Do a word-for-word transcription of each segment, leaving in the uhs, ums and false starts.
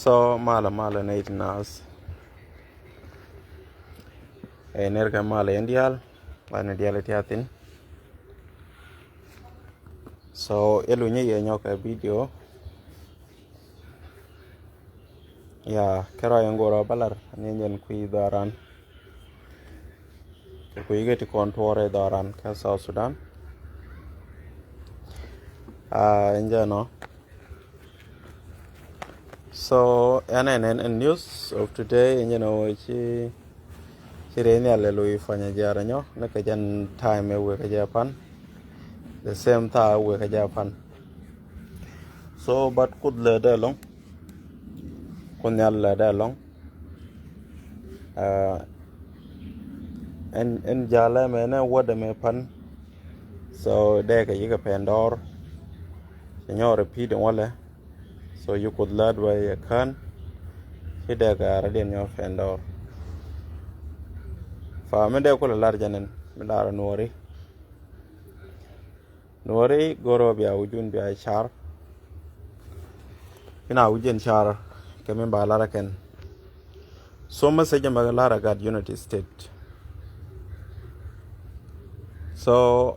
So malɛ malɛ nɛy ti naath. Ɛ ner kɛ malɛ in diaal. Banɛ diaal ti a thin. So ilu nyɛ yɛ nyɔk ɛ video. Ya kɛ rɔ yɛ ŋorɔ balar ni nyɛn kui̱ dhɔran. Kɛ kui̱ kɛ ti kɔn tuɔrɛ dhɔran kɛ South Sudan. Aa in jɛ nɔ. So ɛn ɛn ɛn news of today in jɛ nɔ ci ci rɛy nhial lɛ lo̱c fanya jiarɛ nyɔ ni kɛ jɛn time ɛ wek kɛ jɛ pan. The same tha ɛ wek kɛ jɛ pan. So but Kuoth lɛ dee lɔŋ. Kuoth nhial lɛ dee lɔŋ. Ɛn ɛn jalɛ mɛ nɛ wädɛ mɛ pan. So dee kɛ yikɛ pɛn dɔɔr. Ci nyɔɔrɛ pi̱i̱t in walɛ. So yi Kuoth lät wä yɛ kän. Ci dee kɛ radiɛn nyɔ pɛn dɔɔr. Fa mi dee kulɛ lar jɛnɛn mi lar nuɔri. Nuɔri goro bia wujun bia car. Ina wujin car kɛ mi ba lar kɛn. So message mɛ lar gat Unity State. So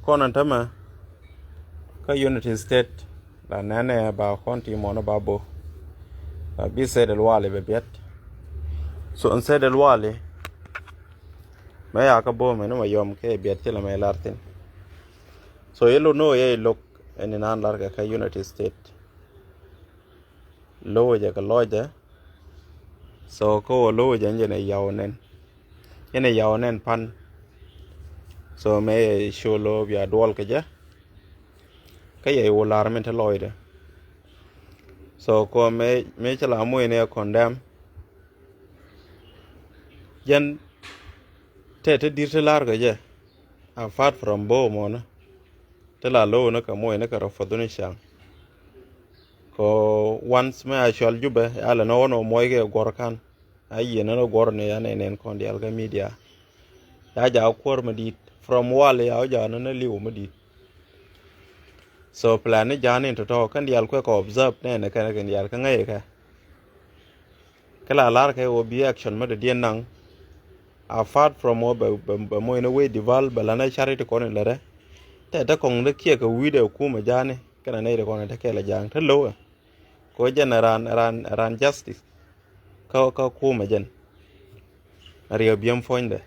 kɔn an tämɛ kä Unity State la nɛnɛ ba kɔn ti mɔnɔ ba bo. Bi sɛt el wali bɛ biɛt. So in sɛt el wali mɛ ya kä bo mɛ ni mɛ yɔm kɛ biɛt ci la mɛ lar thin. So yɛ lo no yɛ lok ɛn in an lar kɛ kä Unity State. Lo jɛ kɛ lɔcdɛ. So kä wä lo̱wä jɛ ni jɛ ni yaw nɛn. Jɛ ni yaw nɛn pan. So mɛ yɛ colo bia duɔl kɛ jɛ. Kä yɛ wä lar min te lɔcdɛ. So ko mɛ mɛ cɛ la muc ni condemn. Jɛn tɛ te dir te lar kɛ jɛ. Apart from bo mɔnɛ te la lo̱wä ni kɛ muc ni kɛ rɔ fɔdhuni caŋ. Ko once mɛ a cual Jubɛ ya lɛ ni wä ni wä muɔc kɛ guɔr kan. A yieen ni wä guɔr ni ya nɛ nɛn kɔn diaal kä media. Ya ja kuɔr mi dit from wal ya wä ja ni ni liw mi dit. So plan ni ja ni tɔtɔ kɛn diaal kuɛ kɛ observe nɛ ni kɛn kɛn diaal kä ŋäc kɛ. Kä la lar kɛ wä bi action mi dee diɛn naŋ. Apart from wä bɛ bɛ bɛ moc ni wee dival bɛ la ni charity kɔn in lɛ rɛ. Tɛ te kɔŋ ni kiɛ kɛ wi̱i̱ dɛ kumɛ ja ni kɛn a nɛy ti kɔn in te kɛl a jaŋ te lo̱wɛ. Ko jɛn ran ran ran justice. Kä kä kumɛ jɛn. Riɛ biɛm puɔ̱nydɛ.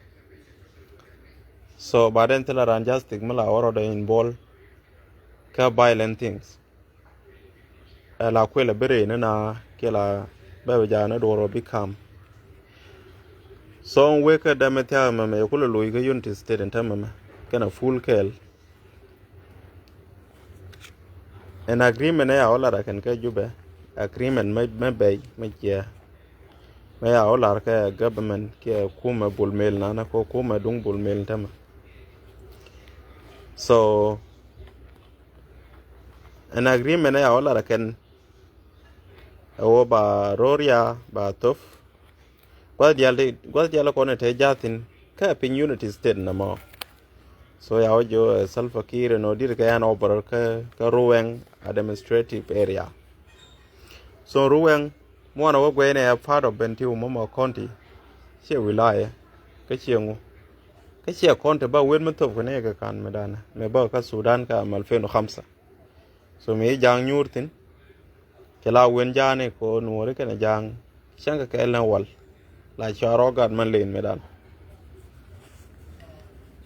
So ba den thilɛ ran justice mi la wä rɔdɛ involve. Kä violent things. Ɛ la kuɛl a bi rɛy ni na kiɛ la bɛ bi jaak ni duɔr wä bi kam. So wek kä dɛmɛ thia̱a̱k mɛmɛ yɛ kulɛ loc kä Unity State in tɛmɛ mɛ kɛn a full kɛɛl. Ɛn agreement ɛ ya wä lar akɛn kä Jubɛ agreement mɛ mɛ bɛy mɛ jiɛ. Mɛ ya wä lar kɛ government kiɛ kumɛ Bol Mel nana ko kumɛ duŋ Bol Mel tɛmɛ. So ɛn agreement ɛ ya wä lar akɛn ɛ wä ba roria ba thop. Gua̱th diaal ti gua̱th diaal kɔn ɛ te jathin kä piny Unity State nɛ mɔ. So ya wä jo ɛ Salva Kiir nɔ dit kɛ yan over kä kä Ruweng administrative area. So Ruweng muɔnɛ wä guɛy nɛ ɛ part of Bentiu mɔmɔ county. Ciɛ wilaya kä ciɛ ŋu kä ciɛ county ba wen mi thop kɛ ni kɛ kan mi danɛ mi bä kä Sudan kä am alfin u khamsa. So mi ja̱a̱ŋ nyuur thi̱n. Cɛ la wen ja̱a̱ni ko nuɔ̱ɔ̱ri kɛnɛ ja̱a̱ŋ cäŋ kɛ kɛɛl ni wal. La cɔa rɔ gat män len mi dan.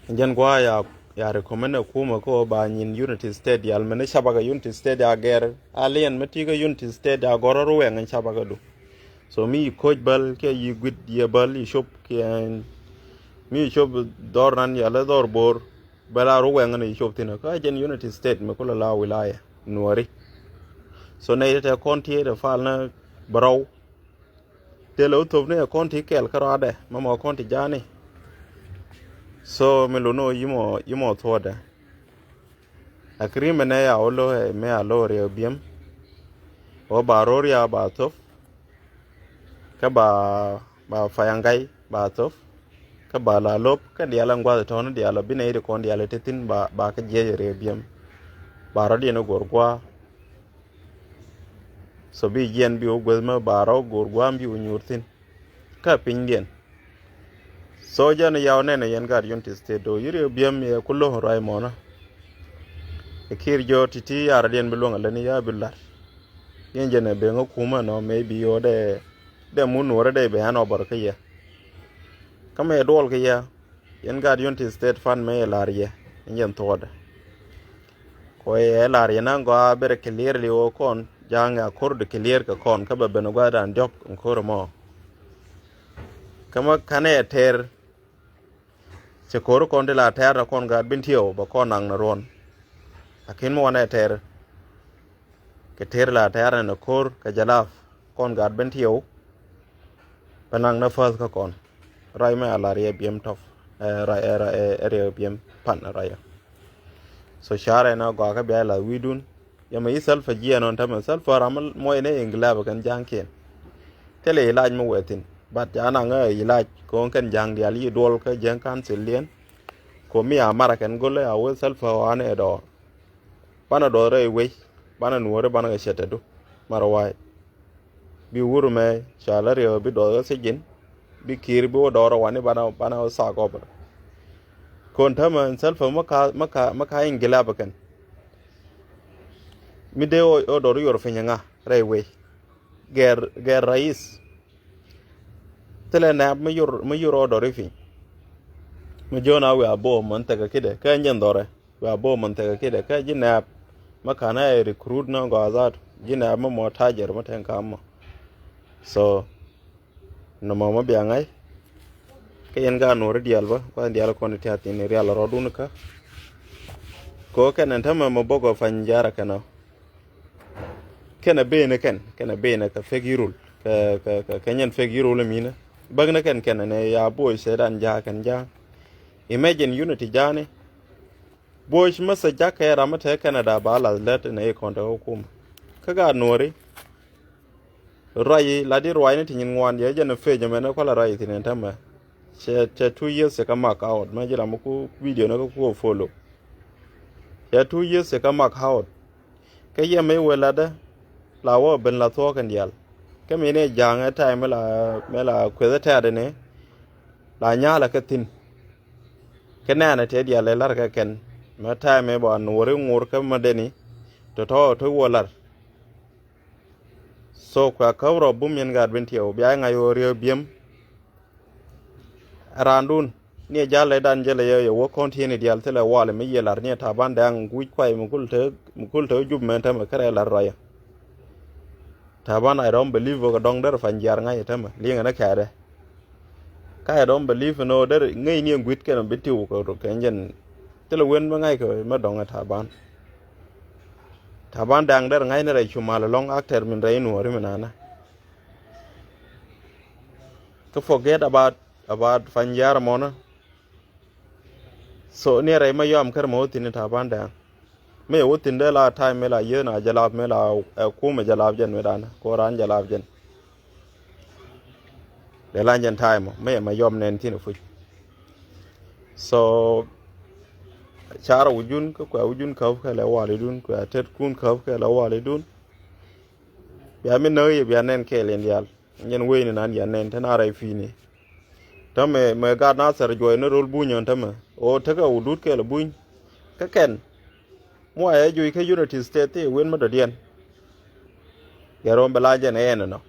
Jɛn gua̱a̱ ya ya recommend ɛ kumɛ ko ba nyin Unity State yal mɛn ni cabakɛ Unity State ya gɛr a liɛn mi ti kä Unity State ya gɔr rɔ ruwɛŋ in cabakɛ du. So mi yi koc bäl kiɛ yi guit yɛ bäl yi cop kiɛ mi yi cop dhɔr nan yal dhɔr bor. Bɛ la ru wɛŋ ni cop thin kä jɛn Unity State mi kulɛ la wilaya nuɔri. So nɛ yet tɛ kɔn tiee tɛ fal ni bärɔw. Tëë lɛ wä thop ni ɛ kɔn ti kɛl kä rɔadɛ mɛ mɔ kɔn ti ja̱a̱ni. So mi luni wä yimɔ yimɔ thuɔɔdɛ. Agreement nɛ ya wä lo ɛ mi a lo riɛk biɛm. Wä ba ror ya ba thop. Kä ba ba fayaŋ ga̱y ba thop. Kä ba la lop kä diaal ɛn gua̱th tɔ̱ni diaal ɔ bi nɛy ti kɔn diaal ɛ te thi̱n ba ba kä jiɛc ɛ rëë biɛm. Ba rɔ̱diɛn ɛ guɔ̱r gua̱a̱. So bi jiɛn bi wä gueth mä ba rɔw go̱o̱r gua̱a̱m bi wä nyuur thi̱n kä pinydiɛn. So jɛn yaw nɛnɛ yɛn gaat Unity State do yiri biɛm yɛ ku lo̱ŋ ruac mɔnä. Ɛ ki̱i̱r jɔɔ ti̱ti̱ ya̱rä diɛn bi luäŋ alɛni ya̱ bi la̱t. Yɛn jɛn ɛ beŋä kumä nɔ mëë bi yɔ dee dee mun nuɔrä dee bɛ ɛn ɔ bɔr kä yɛ. Kä mëë duɔl kä yɛ yɛn gaat Unity State fan mëë yɛ la̱r yɛ in jɛn thuɔɔdɛ. Kɔ yɛ la̱r yɛ na gɔaa berɛ clearly wä kɔn ja̱a̱ŋ a kor di clear kɛ kɔn kä bɛ ben gua̱a̱r dan diɔ̱k in kor mɔ. Kä mä kanɛ yɛ tɛr cɛ kor kɔn ti la tɛr na kɔn gaat bin tiɛw bɛ kɔn naŋ na ruɔn. Lakin mi wanɛ tɛr kɛ tɛr la tɛr na kor kɛ jalap kɔn gaat bin tiɛw. Bɛ naŋ na fäth kä kɔn ray mɛ a la riɛ biɛm tɔp ɛ ray ɛ ray ɛ riɛ biɛm pan ray. So carɛ na gɔaa kä bia la wi̱dun. Yɛ mɛ yi Salva jiɛ nɔn tämɛ Salva ram mɔ inɛ ingilab kɛn ja̱ŋkiɛn. Thilɛ ilac mi wɛ thin but ca naŋ ɛ ilac ko̱o̱ŋ kɛn ja̱ŋ dial yi duɔl kä jiɛŋ council diɛn. Ko mi a mara kɛn go̱l ɛ a wee Salva wanɛ dɔɔr. Banɛ dɔɔr rɛy wec banɛ nuɔ̱ɔ̱ri banɛ kɛ cɛtɛdu. Mara wa̱a̱ bi wur mɛ ca la riɛw bi dɔɔr kä thiec ji̱n. Bi ki̱i̱r bi wä dɔɔr wani banɛ banɛ wä thaak ɔpɛ. Kon tämɛ Salva mä ka mä ka mä ka ingilab kɛn. Mi dee wä dɔɔr yor piny ŋa rɛy wec. Gɛr gɛr rais. Thilɛ nɛɛp mi yor mi yor wä dɔɔr ipiny. Mi jiön a wiaa bo̱o̱ män thɛkɛ kidɛ kä nyɛn dhɔrɛ. Wiaa bo̱o̱ män thɛkɛ kidɛ kä ji̱ nɛɛp. Mä ka̱n a ɛ recruit nɔ gɔaa dhaat ji̱ nɛɛp mä mɔ tajer mä tɛŋ ka̱m mɔ. So nɔmɔ mä bia ŋa̱c. Kä yɛn gaat nuɔ̱ɔ̱ri diaal bä kuath diaal kɔn ti tiath in rial rɔɔdun kä. Kɛ ɣöö kɛn ɛn tämɛ mɛ bok ɛ pany jarɛ kɛn ɔ. Kɛn ɛ ben ɛ kɛn kɛn ɛ ben ɛ kɛ fek yirul kɛ kɛ kɛ nyɛn fek yirul ɛ minä. Bäknä kɛn kɛn ɛ nɛ ya boc sɛdan ja̱a̱ kɛn ja̱a̱. Imagine Unity ja̱a̱ni. Boc mäthɛ ja̱kɛ ram mi te Canada ba lath lät nɛ ikɔn te kä kumä. Kä gaat nuɔ̱ɔ̱ri. Ruac lat i̱ ruacni ti nyin ŋuan yɛ jɛn ɛ page mɛn ɛ kualɛ ruac ithin ɛn tämɛ. Cɛ cɛ two years cɛ kä mak out mɛ ji̱ ram mi ku video ni kä ku follow. Cɛ two years cɛ kä mak out. Kä yɛ mɛ i̱ wee latdä la wä ben la thuɔ̱ɔ̱k kɛn diaal. Kä mi ni ja̱a̱ŋ ɛ ta̱a̱ mɛ la mɛ la kueth ɛ tɛ̈t ɛnɛ. La nya̱a̱l ɛ kä thi̱n. Kä nɛɛnɛ tëë diaal ɛ la̱r kɛ kɛn mɛ ta̱a̱ mɛ ba nuɔ̱ɔ̱ri ŋo̱r kä mä deni. Tɔ̱tɔ̱ tɔ̱ wä la̱r. So kua käp rɔ bum yɛn gaat bin tiɛw bia ŋa̱c ɣöö riek biëm. Raandun ni ɛ ja̱l lɛ dan jälɛ yɛ yɛ wä kɔn tieni diaal thilɛ wal mi yiɛ lar ni ɛ Taban Dɛŋ guic kuay mi kul te mi kul te jup mɛn tämɛ kärɛ lar rɔyɛ. Taban I don't believe kɛ dɔŋ der pan jiar ŋa̱c tämɛ liŋɛ ni kɛɛdɛ. Ka I don't believe ni ɣöö der ŋäc ni ɛ gui̱t kɛn bi tiw kɛ rut kɛ jɛn. Thilɛ wen mi ŋa̱c kɛ mi dɔŋ ɛ Taban. Taban Dɛŋ der ŋa̱c ni rɛy cu mal ɛlɔ̱ŋ actor min rɛy nuɔ̱ɔ̱ri mi nanä. Kä forget about about pan jiar mɔnä. So ni rɛy ma yɔam kär ma wä thi̱n i̱ Taban Dɛŋ. Mi wä thi̱n dee la time mi la yieth na jalap mi la ɛ kumɛ jalap jɛn mi danä ko ran jalap jɛn. Dee la jɛn time mi ma yɔam nɛn thi̱n i̱ puc. So carɛ wä jun kä kuɛ wä jun käp kɛ lɛ walidun kuɛ tet kun käp kɛ lɛ walidun. Bia mi näk yɛ bia nɛn kɛɛl in diaal. Nyɛn wecni nan yɛn nɛn te na rɛy pi̱i̱ni. Tämɛ mɛ gat na thɛr juɔy ni rol buny ɔn tämɛ ɣöö tekɛ wudut kɛɛl buny. Kä kɛn muayɛ juc kä Unity State ti wen mi dɔ̱diɛn. Yɛ rɔm bɛ la jɛn ɛ ɛn ɛnɔ.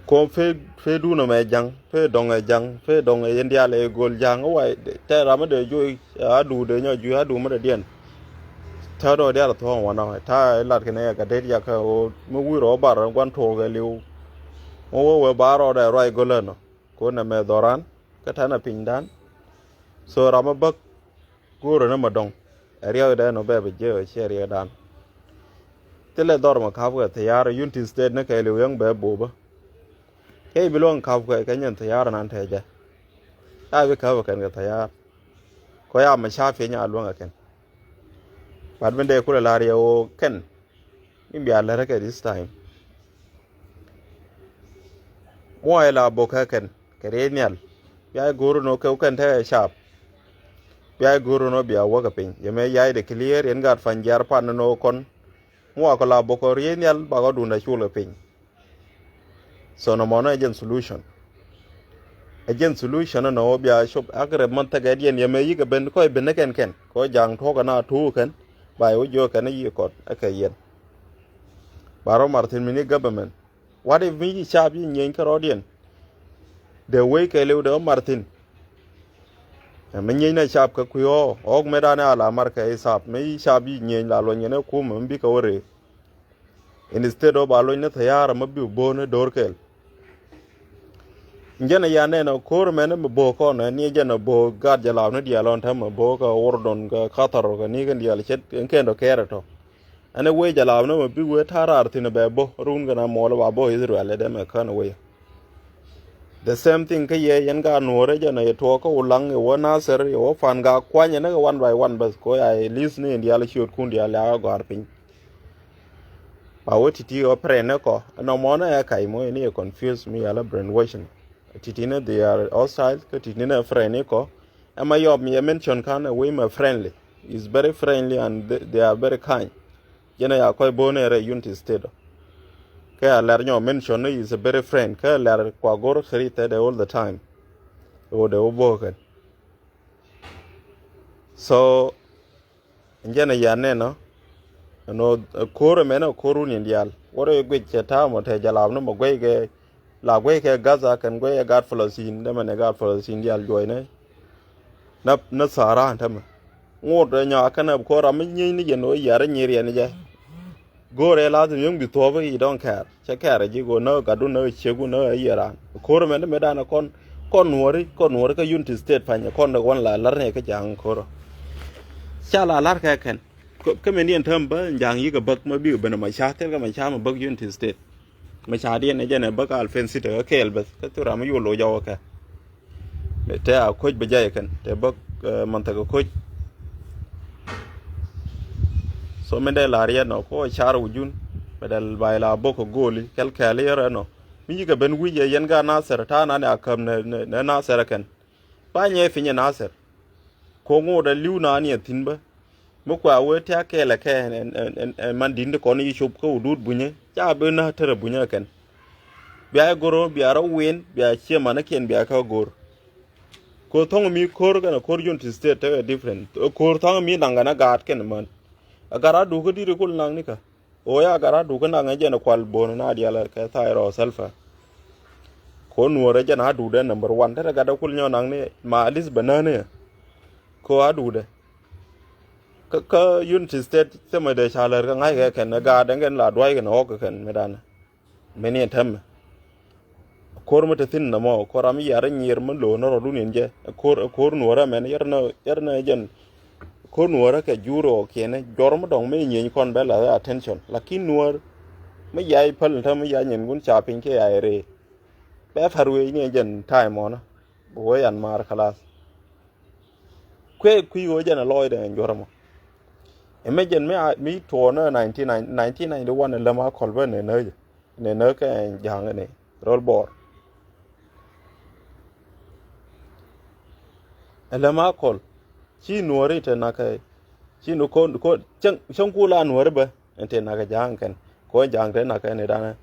Kom pe pe dun ɛmɛ ja̱ŋ pe dɔŋ ɛ ja̱ŋ pe dɔŋ ɛ yɛn diaal ɛ gol ja̱ŋ ɛ way tɛ ram mi dee juc. Adu dee nyɔ juc adu mi dɔ̱diɛn. Täätdɔ diaal thuɔ̱ɔ̱ŋ wanɔ ta̱a̱ lat kɛn ɛ kɛ det yakä ɣöö mi wi̱i̱ rɔ bar gua̱n tuɔɔk ɛ li̱w. Mi wee wee bar rɔ dɛ ruac go̱lä nɔ ko̱n ɛmɛ dhɔran kä ta̱nɛ pinydan. So ram mi bäk go̱o̱rä ni mɛ dɔ̱ŋ ɛ riɛkdɛ nɔ bɛ bɛ jiɛ ɛ ciɛ riɛkdan. Thilɛ dhɔr mɛ ka̱p kɛ thia̱a̱r Unity State ni kɛ li̱w yäŋ bɛ bopä. Kɛ i̱ bi luäŋ ka̱p kɛ kɛ nyɛn thia̱a̱r nan tɛcɛ. A bi ka̱p kɛn kɛ thia̱a̱r. Kɔ ya mɛ ca pieny a luäŋ ɛ kɛn. But min dee kulɛ la̱r yɛ ɣöö kɛn. Min bia lät kɛ this time. Muɔɔc la bok kä kɛn kɛ riey nhial. Bia i̱ go̱o̱r inɔ kɛ wä kɛn tekɛ cap. Bia i̱ go̱o̱r inɔ bia wäkɛ piny yɛ mɛ yac de clear yɛn gat pan jiar pan inɔ kɔn. Mi wakɔ la bokɔ riey nhial bakɔ dunda cul kɛ piny. So nɔmɔnɔ ɛ jɛn solution. Ɛ jɛn solution ɛnɔ wä bia cop ak rɛp mɛn thɛkɛ diɛn yɛ mɛ yikɛ ben kɔc ben ni kɛn kɛn kɔ jaŋ tuɔk ɛna tuuk kɛn. Ba yɛ wä jiök kɛn i̱ yi kɔt ɛ kɛ yɛn. Ba rɔ mar thin mi ni government. What if mi yi cap yi nyieny kä rɔɔdiɛn? Dee wei kɛ liw dee wä mar thin. Ɛ mi nyieny na cap kä kui̱ ɣɔɔ ɣɔɔk met an ɛ ala mar kɛ isap mi yi cap yi nyieny la luɔny kɛn ɛ kum mi bikɛ wä ree. Instead ɔ ba lony ni thayara mi bi bo̱o̱n ni do̱r kɛɛl. Jɛn a ya nɛn a ko̱r mɛn mi bo̱o̱ kɔn ni jɛn a bo̱o̱ gat jɛ lap ni diaal ɔn tɛm mi bo̱o̱ kɛ wordon kɛ kathar kɛ ni kɛn diaal cɛt kɛn dɔ kɛɛr tɔ. Ɛn a wee jɛ lap ni mi bi wee ta̱a̱ raar thin a bɛ bo̱o̱ run kɛn a muɔl ba bo̱o̱ Israel dɛ mɛ kän a wee. The same thing kä yɛ yɛn ka nuɔrɛ jɛn a yɛ tuɔɔk kä wulaŋ yɛ wä Nasir yɛ wä pan ka kuany ɛn kä one by one bäth ko ya yɛ list ni in diaal ciöt kun diaal ya kä gɔ̱a̱r piny. Ba wä titi ɔ pren ni kɔ ɛn ɔmɔ ni ɛ kac mɔ ini ɛ confuse mi yala brainwashing. Titi ni they are hostile kä titi ni ɛ pren ni kɔ. Ɛma yɔp mi ɛ mention kan ɛ wei mɛ friendly. Is very friendly and they, they are very kind. Jɛn ɛ ya kɔc bo̱o̱n ɛ rɛ Unity State ɔ. Kɛ a lɛr nyɔ mention ni is a very friend kɛ a lɛr kua go̱r keri tɛt ɛ all the time. Ɛ wä dee wä bo̱o̱ kɛn. So Jɛn a yɛn nɛnɔ ɛnɔ ko̱r ɛmɛn ɛ ko̱r wun in diaal wä rɛ guic cɛ ta̱a̱ mɔ tɛ jɛ lap ni mɔ guey kɛ la guey kɛ Gaza kɛn guey ɛ gat Palestine dämɛ nɛ gat Palestine diaal juɔy nɛ. Nä tha̱a̱ raan tämɛ ŋot ɛ nyɔak kɛn ɛ ko̱r ram mi nyieny ni jɛn wä yɛr ɛ nyir yɛn jɛ. Go̱o̱rɛ lazim yäŋ bi thuɔ̱ɔ̱p i̱ dɔ̱ŋ kɛɛr cɛ kɛɛr ji̱ go̱o̱r näk gatdu näk ciekgu näk ayiëran. Ko̱r mɛn ti mëë danɛ kɔn kɔn nuɔ̱ri kɔn nuɔ̱ri kä Unity State panyɛ kɔn dɛ wan la la̱r nɛ kä ja̱a̱ŋ ko̱rɔ. Ca la la̱r kɛ kɛn kä mɛn yɛn täm bä ja̱a̱ŋ yikɛ bäk mä bikɛ ben ma ca thil kä ma ca ma bäk Unity State. Ma ca diɛn ɛ jɛn ɛ bäk alfen sita kä kɛɛl bäth kä thil ram mi yol loc jɔwä kɛ. Te a koc bɛ jay kɛn te bäk manthe kɛ koc. So min dee lar yɛn nɔ ko car wujun bɛ dal bay la bok kɛ goli kɛl kɛl yɛr ɛnɔ mi yikɛ ben wic yɛ yɛn ga Nasir ta nan ya käm nɛ Nasir kɛn. Ba nyɛ piny ɛ Nasir ko ŋot ɛ liw nan yɛ thin bä. Mi kua wee tiak kɛɛl ɛ kɛ ɛn man di̱n ti kɔn yi cop kä wudut bunyä ca bi na tërɛ bunyä kɛn. Bia ɛ goro bia rɔ win bia cie manikiɛn bia kä gor. Ko thɔŋ mi ko̱r kɛn a ko̱r Unity State tekɛ different. Ko̱r thɔŋ mi naŋ kɛn a gaat kɛn män. A gat a dukä di̱t kul naŋ nikä. Ɣöö ya gat a dukä naŋ ɛ jɛn a kual bo̱n na dial kɛ tha̱a̱ rɔ Salva. Ko nuɔr ɛ jɛn a dudɛ number one tetɛ gat a kul nyɔ naŋ ni ma at least bɛ nään ni. Ko a dudɛ. Kä Unity State thimɛ dee ca lär kä ŋa̱c kɛ kɛn ɛ gaat ɛn kɛn la dua̱c kɛn ɛ ɣɔk kɛ kɛn mi danɛ. Mɛn yɛn tɛmɛ. Ko̱r mi te thi̱n nɔmɔ ko̱r ram mi yar inyir mi lo̱o̱n rɔ dun in jɛ ko̱r ko̱r nuɔrä mɛn yɛr nä yɛr nä jɛn. Ko̱r nuɔrä kɛ jur ɔ kiɛnɛ jɔr mi dɔŋ mi nyieeny kɔn bɛ la attention lakin nuɔr mi yai päl in tɛmɛ mi yai nyin gun ca piny kɛ yai ree. Bɛ pär wee ni jɛn time ɔnä. Bɛ wee yan maar kalas. Kuɛ kui̱ wee jɛn a lɔɔcdɛ in juɔrä mɔ. Imagine mi a mi tuɔɔnä nineteen ninety one in läm a kɔl bä nɛ nä jɛ. Nɛ nä kɛ ja̱a̱ŋ ni rol bɔɔr. Ɛlɛ ma kɔl ci nuɔri te nakɛ ci nu kon kon cäŋ cäŋ kula nuɔri bä. Ɛn te nakɛ ja̱a̱ŋ kɛn ko ja̱a̱ŋ te nakɛ ni danɛ.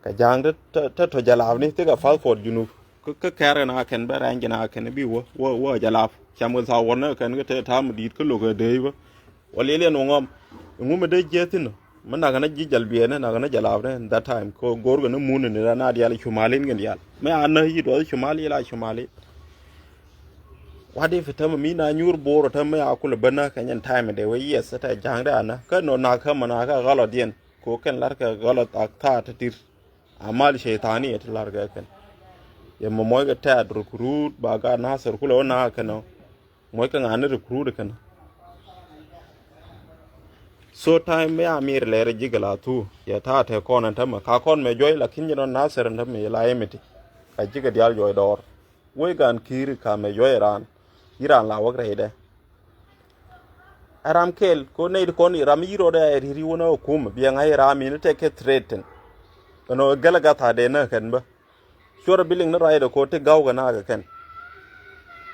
Kɛ ja̱a̱ŋ te te tɔ jalaap ni thikɛ passport junub. Kä kɛɛr kɛn a kɛn bä rɛny jɛn a kɛn bi wä wä wä jalaap cam kɛ thaw wä nä kɛn kä te ta̱a̱m di̱i̱t kä lo̱k ɛ dee bä. Wä liɛliɛn wä ŋɔm. Ŋu mi dee jiɛth thi̱n mi nak ni ji̱ jal biɛɛni nak ni jal apni in that time ko go̱o̱r kɛ ni mun ni na dial cumalin kɛ dial mi a näk yi duɔth cumalin la cumalin. What if tämɛ mi na nyuur bo̱o̱r tämɛ mi a kulɛ bä näk kɛ nyɛn time de wee yes tɛ ja̱a̱ŋ de a näk kä nɔ nak kä mɛ nak kä ɣalɔt diɛn ko kɛn lar kɛ ɣalɔt ak thaat ti tir. Amal cɛy thani ti lar kɛ kɛn. Yɛ mɛ mɔc kɛ tɛɛt ruk ruut ba gaat Nasir kulɛ wä nak kɛn ɔ. Muɔc kä ŋa̱n ni recruit kɛn. So time mi a mir lɛr ji̱ kɛ la thu yɛ ta̱a̱ te kɔn ɛn tämɛ ka kɔn mɛ juɔc lakin ji̱ nɔn Nasir ɛn tämɛ yɛ la yɛ miti. Ka ji̱ kɛ dial juɔc dɔɔr wec gan ki̱i̱r ka mɛ juɔc raan. Ji̱ raan la wäk rɛydɛ. Ɛ ram kɛl ko nɛy ti kɔn ram yi̱ rɔɔdɛ ɛ ri̱t yi̱ wä nä ɛ kumɛ biɛ ŋa̱c ram in tekɛ threaten. Ɛn ɔ gɛl ɛ gath a dee nä kɛn bä. Cuɔr bi liŋ ni ruacdɛ ko̱ ti ga̱wkɛ nakä kɛn.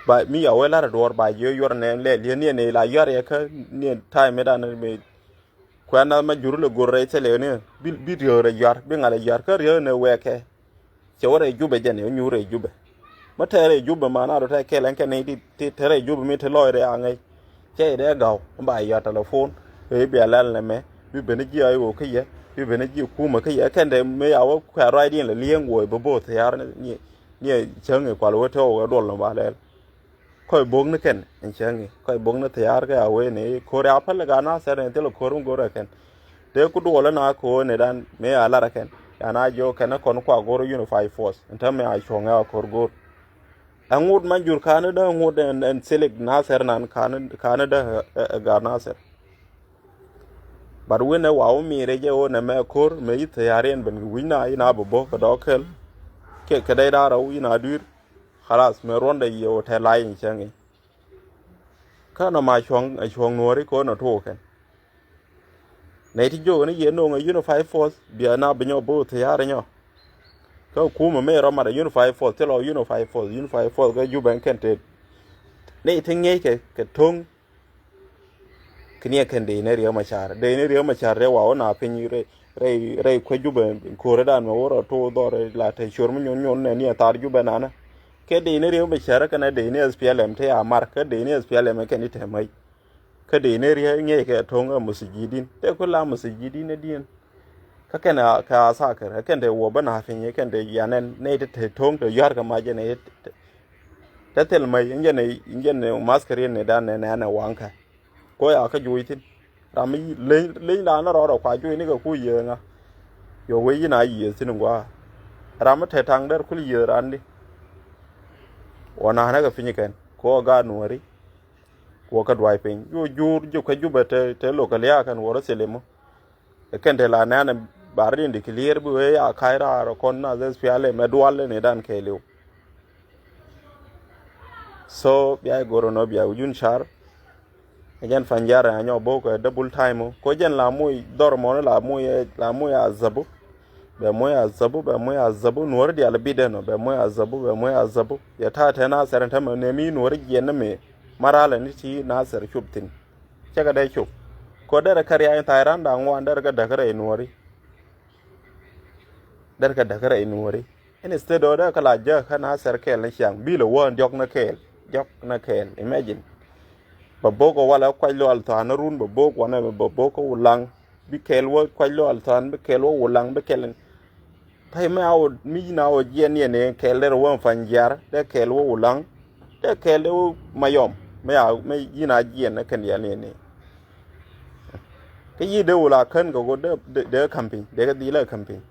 Ba mi a wee la̱rä duɔ̱ɔ̱r ba jiɛ yuɔr nɛ lɛ liɛ niɛ nɛ la yuar yɛ kä niɛ ta̱a̱ mi dan mi. Kuɛn nath ma jur lɛ go̱r rɛy thilɛ ni bi, bi riöör ɛ yuar, bi ŋal ɛ yuar kä riöör ni wɛɛkɛ. Cɛ wä rɛy Jubɛ jɛn ɛ nyuur rɛy Jubɛ. Mä tɛɛr rɛy Jubɛ ma na rɔ tɛɛr kɛl ɛn kɛn ni ti, ti tɛɛr rɛy Jubɛ mi ti lɔc rɛy aŋɛc. Cɛ idɛ gaw ba yɔ telefon. Ɛ bi alɛl nɛ mɛ, bi ben jiɛ ayo kä yɛ, bi ben jiɛ kumɛ kä yɛ, kɛn dɛ mi ya wä kuɛ ruacdiɛn lɛ liɛŋ wuɔc bä bo̱o̱th thiaar ni, ni, ni cäŋ ikual wä tɔw wä duɔl nɔ ba lɛl. Kɔc bok ni kɛn in cäŋ i, kɔc bok ni thiaar kɛ a wee ni ko̱r ya päl gaat Nathɛr ni thil ko̱r mi go̱r ɛ kɛn. Dee ku duɔl na ko̱r ni dan mi a lar ɛ kɛn. Ya na jiɔ kɛn kɔn kua go̱r Unified Force in täämɛ a cuɔ̱ŋ ɛ a ko̱r go̱r. Ɛŋut ma jur ka̱n dä, ɛŋut ɛn, ɛn thilik Nathɛr nan ka̱n, ka̱n dä ɛ, ɛ, ɛ gaat Nathɛr. But win ɛ wa wä mi rɛc ɛ wä nɛ mɛ ko̱r mɛ yi thiaar yɛn ben wi̱c na yi na bɛ bok kɛ dɔɔk kɛl. Kɛ, kɛ dɛy da̱a̱r ɛ wä yi na dui̱r. Khalas, mëë ruɔ̱ndɛ yiëë wä tɛ̈ la̱c in cäŋ i̱. Kä nɔmɔ a cuɔ̱ŋ, a cuɔ̱ŋ nuɔ̱ɔ̱ri kɛ ɣöö nɔ tuɔɔk kɛn. Nɛy ti jiök ni yiëë no̱o̱ŋ ɛ Unified Force, bia na bi nyɔ bo̱o̱th thia̱a̱r nyɔ. Kä kumɛ mëë rɔ mat ɛ Unified Force, thilɛ ɣöö Unified Force, Unified Force kä Jubɛ ɛn kɛn tëët. Nɛy ti ŋi̱eckɛ, kɛ to̱ŋ. Kɛ ni ɛ kɛn dee ni Riek Machar. Dee ni Riek Machar dee wa wä na piny rɛy, rɛy, rɛy kuec Jubɛ ko̱rädan mɛ wä rɔ to̱ dhɔr la te cior mi nyun nyun nɛ ni ɛ thar Jubɛ nanä. Kɛ dee ni Riek Machar kɛn ɛ dee ni S P L M te a mar, kɛ dee ni S P L M kɛn i̱ te mäc. Kä dee ni Riek ŋiɛc kɛ to̱ŋ ɛ musijidin. Te ku la musijidin ɛ diɛn. Kä kɛn a, kɛ a thakir, ɛ kɛn te wä bä na piny, ɛ kɛn te yanɛn, nɛy te te to̱ŋ te yua̱r kɛ mac ɛ nɛy te, te, te thil mäc, in jɛn ɛ, in jɛn ɛ maskir in ni dan nɛ nɛn ɛ waŋ kɛ. Ko ya kä juuc thin. Ram mi leny, leny dan ni rɔɔdɔ kua juuc ni kɛ ku yiëë ŋa. Yɔ wec yin a yiëë thin in gua. Ram mi te taŋ der kul yiëë ran di. Wä na nɛ kɛ piny kɛn, ko gaat nuɔri. Wä kä duay piny. Yɔ jur, jur kä Jubɛ te, te lokal ya kɛn wä rɔ thil imu. Ɛ kɛn te la nɛn bar din di clear bi wee ya ka̱c raar kɔn na S P L M ɛ dual ni dan kɛɛliw. So bia i̱ go̱r nɔ bia wujun car. Ɛ jɛn Panjär ɛ nyɔ bok ɛ double time. Ko jɛn la muc dhɔr mɔni la muc, la muc a zabu. Bɛ muc a zabu, bɛ muc a zabu, nuɔri dial bi den nɔ, bɛ muc a zabu, bɛ muc a zabu. Yɛ ta̱a̱ te Nathɛr in tämɛ nɛ mi nuɔri jiɛn ni mi. Ma ralɛ ni ti Nathɛr cop thin. Cɛ kɛ dee cop. Ko derɛ kɛ ria̱a̱ny tha̱a̱c ran da̱ŋ ŋuan derɛ kɛ däk rɛy nuɔri. Derɛ kɛ däk rɛy nuɔri. Instead ɔ derɛ kɛ la jäk kä Nathɛr kɛɛl ni ciaŋ. Bilɛ wä diɔ̱k ni kɛɛl. Diɔ̱k ni kɛɛl. Imagine. Bɛ bok ɔ walɛ kuac lual tha̱a̱n ni run bɛ bok wanɛ bɛ bok ɔ wulaŋ. Bi kɛɛl wä kuac lual tha̱a̱n, bi kɛɛl wä wulaŋ, bi kɛɛl. Pay mi a wä, mi yin a wä jiɛn yɛn ni kɛɛl derɛ wä Panjär, dee kɛɛl wä wulaŋ, dee kɛɛl dee wä Mayɔm, mi a, mi yin a jiɛn ni kɛn yɛn ni ni. Kä yi dee wula kän kɛ wä dee, dee, dee campaign, dee kɛ dhilɛ campaign.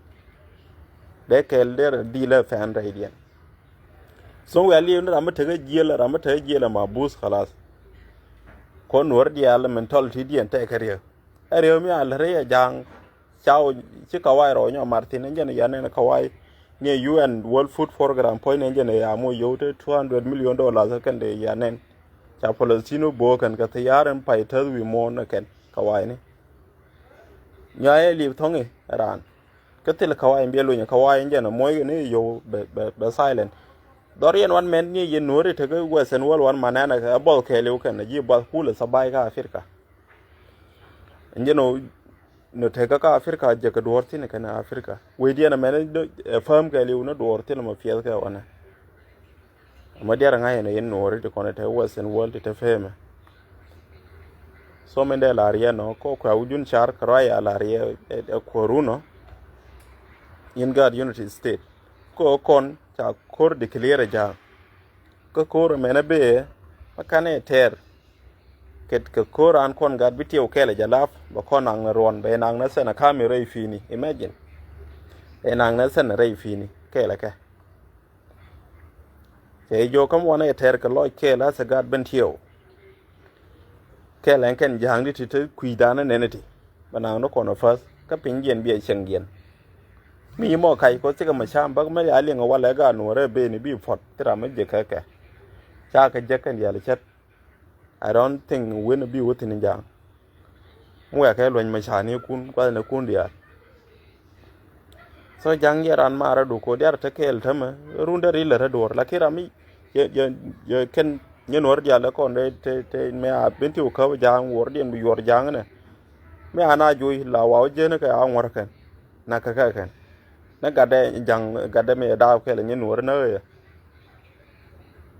Dee kɛɛl derɛ dhilɛ fɛn rɛydiɛn. So wia liw ni ram mi tekɛ jiɛl, ram mi tekɛ jiɛl ɛ ma buth khalas. Kɔn nuɔr diaal mentality diɛn tɛkɛ riek. Ɛ riek mi a lät rɛy a ja̱a̱ŋ. Ca wä ci Kawai rɔ nyɔ mar thin, ɛn jɛn ya nɛn Kawai. Ni U N World Food Program puɔ̱ny ni ɛn jɛn ya moc yio̱w te two hundred million dollars kɛn de ya nɛn. Ca Palestino bo̱o̱k kɛn kɛ thia̱a̱r in pay täth wi̱i̱ muɔ̱ɔ̱n ɛ kɛn Kawai ni. Nyɔ ɛ li̱p thɔ̱ŋ i̱ raan. Kä thil Kawai in biɛ luny Kawai in jɛn ɛ moc kɛ ni yio̱w bɛ, bɛ, bɛ silent. Dhɔr yɛn wan mɛn ni yɛn nuɔ̱ɔ̱ri tekɛ Western world wan man ɛn ɛ buɔth kɛɛliw kɛn ɛ ji̱ buɔth kulɛ thabai kä Africa. Ɛn jɛn ɔ nɔ tekä kä Africa jɛ kɛ duɔ̱ɔ̱r thi̱n kɛn Africa. Wecdiɛn ɛmɛn ɛ päm kɛɛliw ni duɔ̱ɔ̱r thi̱n ɛmɔ piɛth kɛ wanɛ. Ɛmɔ diɛr ŋa̱c ɛn ɛ yɛn nuɔ̱ɔ̱ri ti kɔn ɛ te Western world ti te pemɛ. So min dee la̱r yɛn ɔ kɔ kuɛ wujun car kɛ ruac a la̱r yɛ ɛ kuɔ̱run ɔ. Yɛn gaat Unity State kɔ kɔn ca ko̱r declare ɛ ja̱a̱ŋ. Kä ko̱r ɛmɛn ɛ bee ma kan ɛ tɛɛr. Ket kɛ ko̱r an kɔn gat bi tiɛw kɛɛl ɛ jalap bɛ kɔn naŋ ni ruɔn bɛ naŋ ni sɛn ɛ kam i rɛy pi̱i̱ni. Imagine. Bɛ naŋ ni sɛn ɛ rɛy pi̱i̱ni kɛɛl ɛ kɛ. Cɛ i̱ jiök kä muɔnɛ yɛ tɛr kɛ lɔc kɛɛl a thɛ gat ben tiɛw. Kɛɛl ɛn kɛn ja̱a̱ŋ di ti te kui̱dan ɛ nɛn iti bɛ naŋ ni kɔn ɛ päth kä piny jiɛn biɛ cieŋ jiɛn. Mi mɔ kac kɔ thikɛ mɛ cam bäk mɛ ya liŋ ɛ walɛ gat nuɔrɛ ben i̱ bi puɔt thi ram mi jek kɛ kɛ. Ca kɛ jek kɛn diaal cät. I don't think wen bi wä thi̱n ja̱a̱ŋ. Mi wɛ̈kɛ lueny mɛ ca̱a̱ni kun kuath ni kun diaal. So ja̱a̱ŋ yɛ ran marä du ko diaar te kɛɛl tämɛ run dee ri lät rɛ duɔ̱ɔ̱r lakin ram mi yɛ yɛ yɛ kɛn nyɛ nuɔ̱r diaal ɛ kɔn dee te te mɛ a ben ti wä käp ja̱a̱ŋ wuɔr diɛn bi yuɔr ja̱a̱ŋ nɛ. Mi a na juuc la waw jiɛn kɛ a ŋuɔr kɛn. Na kɛ kɛ kɛn. Ni gatdɛ ja̱ŋ gatdɛ mi daap kɛl nyi nuɔr ni ɣöö yɛ.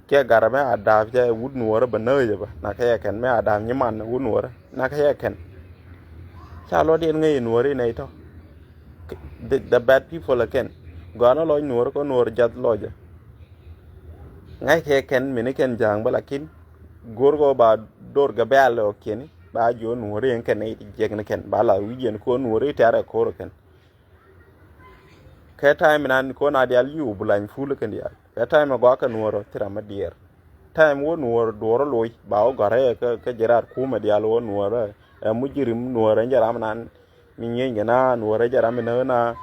Kiɛ gatdɛ mi a daap cɛ wut nuɔr bä ni ɣöö yɛ bä. Na kɛ yɛ kɛn mi a daap nyi man wut nuɔr. Na kɛ yɛ kɛn. Ca lɔt yɛn ŋäc nuɔr inɛ itɔ. The, the bad people again. Gɔaa ni lɔc nuɔr kɛ nuɔr jath lɔcɛ. Ŋa̱ckɛ kɛn mini kɛn ja̱a̱ŋ bä lakin go̱o̱r kɛ ba dor gɛ bɛ̈ɛ̈l ɔ kiɛni ba jiɔ nuɔ̱ɔ̱ri ɛn kɛn nɛy ti jiɛk ni kɛn ba la wi̱c yɛn ko̱ nuɔ̱ɔ̱ri tɛ̈rɛ ko̱r kɛn. Kɛ ta̱a̱ mi nan ko̱ na diaal yiu bulany ful kɛn diaal kɛ ta̱a̱ mi gɔaa kɛ nuɔ̱ɔ̱r ɔ thira mi diɛɛr. Ta̱a̱ mi wä nuɔ̱ɔ̱r duɔ̱ɔ̱r loc ba wä gɔ̱rɛ kɛ ji̱ raat kumɛ diaal wä nuɔ̱ɔ̱r ɛ mujirim nuɔ̱ɔ̱r ɛn jɛ ram nan. Mi nyieny kɛ na nuɔrɛ jɛ ram mi näk na.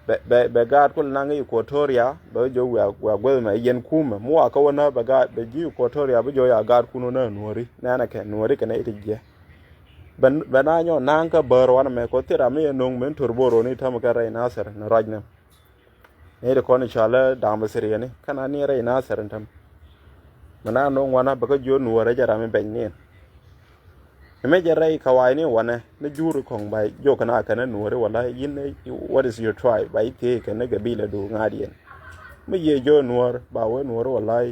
Bɛ, bɛ, bɛ gaat kul naŋ Equatoria bɛ jɔ wiak, wiak gueth mɛ yɛn kumɛ mi wa kä wä na bɛ gaat bɛ ji̱ Equatoria bɛ jɔ ya gaat kun wä na nuɔri nɛnɛ kɛ nuɔri kɛ nɛ iti jiɛ. Bɛ, bɛ na nyɔ naŋ kä bär wanɛ mɛ kɔ thira mi yɛ no̱ŋ min tur bor wä ni täm kɛ rɛy Nasir ni ruac nɛ. Ni ri kɔn i̱ cɔalä da̱a̱m bä thiriɛni kä na ni rɛy Nasir in täm. Mi na no̱o̱ŋ wanä bä kä jiö nuɔ̱ɔ̱rä jɛ ram mi bɛny niɛn. Imɛ jɛ rɛy kɛ wa̱i̱ ni wanɛ ni juri kɔŋ ba jiök kɛ na kɛn nuɔ̱ɔ̱ri wala yin, what is your tribe? Ba i̱ thiee kɛn ni gabila du ŋa̱a̱t yɛn. Mi yiëë jiö nuɔ̱ɔ̱r ba wee nuɔ̱ɔ̱ri wala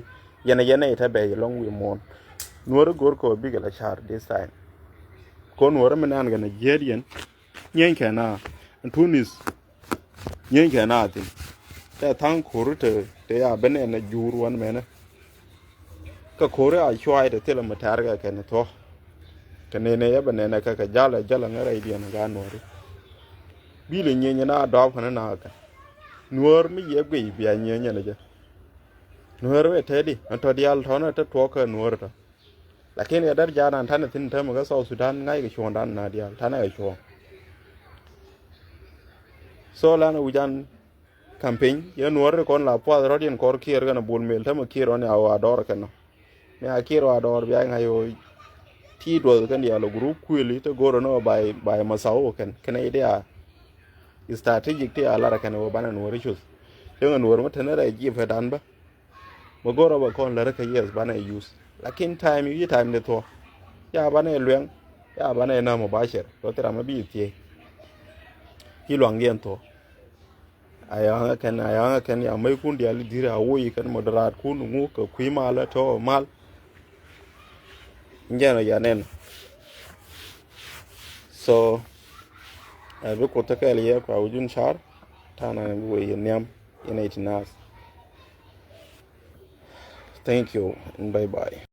yɛn yɛn nɛy te bɛy lɔŋ wi̱i̱ muɔ̱ɔ̱n. Nuɔ̱ɔ̱ri go̱o̱r kɛ wä bikɛ la ca̱r this time. Kɔn nuɔ̱ɔ̱ri mi nɛn kɛn jiääd yɛn. Nyieny kɛ na tunis. Nyieny kɛ na thin. Tɛ tha̱a̱ŋ ko̱ri te te ya ben ɛn a jur wan mɛnɛ. Kä ko̱ri a cuay te thilɛ mi tɛ̈r kɛ kɛn thuɔ. Kɛ nɛnɛ yɛ ben ɛn a kɛ kɛ jalɛ jalɛ ŋä rɛy diɛn a ga nuɔri. Bilɛ nyieny na dɔɔp kɛn na kɛ nuɔr mi yɛ guiy bia nyieny ɛn a jɛ. Nuɔr wɛ tɛdi ɛn tɔ dial tɔnɛ te tuɔk kɛ nuɔr tɔ. Lakin kɛ där ja̱a̱n an tanɛ thi̱n täämɛ kä South Sudan ŋa̱ckɛ cuɔ̱ɔ̱ŋdan na diaal tanɛ kɛ cuɔ̱ɔ̱ŋ. So lanɛ wi̱c an campaign yɛn nuɔ̱ɔ̱ri kɔn la puath rɔ̱t yɛn kɔr Kiir kɛnɛ Bol Mel täämɛ Kiir ɣän ya ɣɔaa dɔɔr kɛn nɔ. Mi a Kiir ɣɔaa dɔɔr bia ŋa̱c ɣöö ti duɔth kɛn diaal ɔ group kuëli te go̱o̱r ɣän ɣöö bay, bay masaw kɛn kɛnɛ i̱ dia strategic ti a lar kɛn ɣöö banɛ nuɔ̱ɔ̱ri cuth. Cäŋɛ nuɔ̱ɔ̱ri mi te ni rɛy ji̱ pɛ dan bä. Mi go̱rä bä kɔn lärä kä yes banɛ use. Lakin time yi time ni thuɔ. Ya banɛ luɛŋ. Ya banɛ na mubashir. Kɔ thira ma bi thiee. Ki luaŋ yɛn thuɔ. A yaŋä kɛn, a yaŋä kɛn ya mɛy kun diali diri a woyi kɛn moderat kun ŋu kɛ kui malä tɔ mal. Njɛn ya nɛn. So ɛ bi kuth kɛɛl yɛ kua wujun car. Tana bi wee yɛ niam yɛ nɛy ti naath. Thank you and bye bye.